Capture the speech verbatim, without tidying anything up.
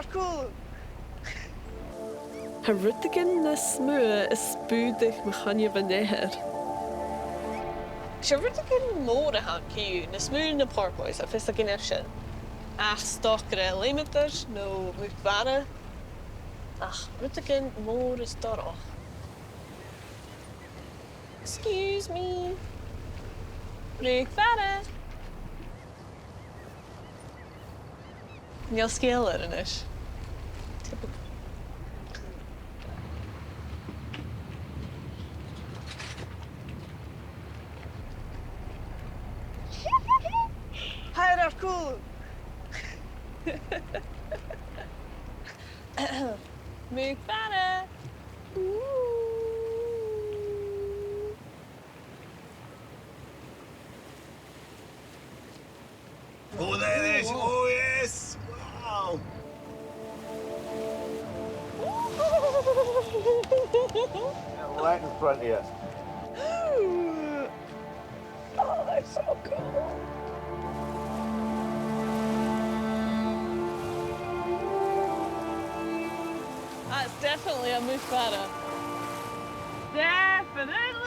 Ar cùl. Tha rudeigin nas motha a' spùdach mu choinneamh an eathar. 'S e rudeigin mòr a th' ann, co-dhiù, nas motha na porpoise, tha fios againn air sin. Ach 's dòcha gur e leumadar no muc-mhara, ach rudeigin mòr is dorch. Excuse me. Muc-mhara. Chan eil sgeul air a-nis. Typical. Tha e air ar cùlaibh. Muc-mhara. Ooh. Oh, there it is. Oh, yes. Wow. Right in front of you. Oh, that's so cool. That's definitely a muc-mhara. Definitely.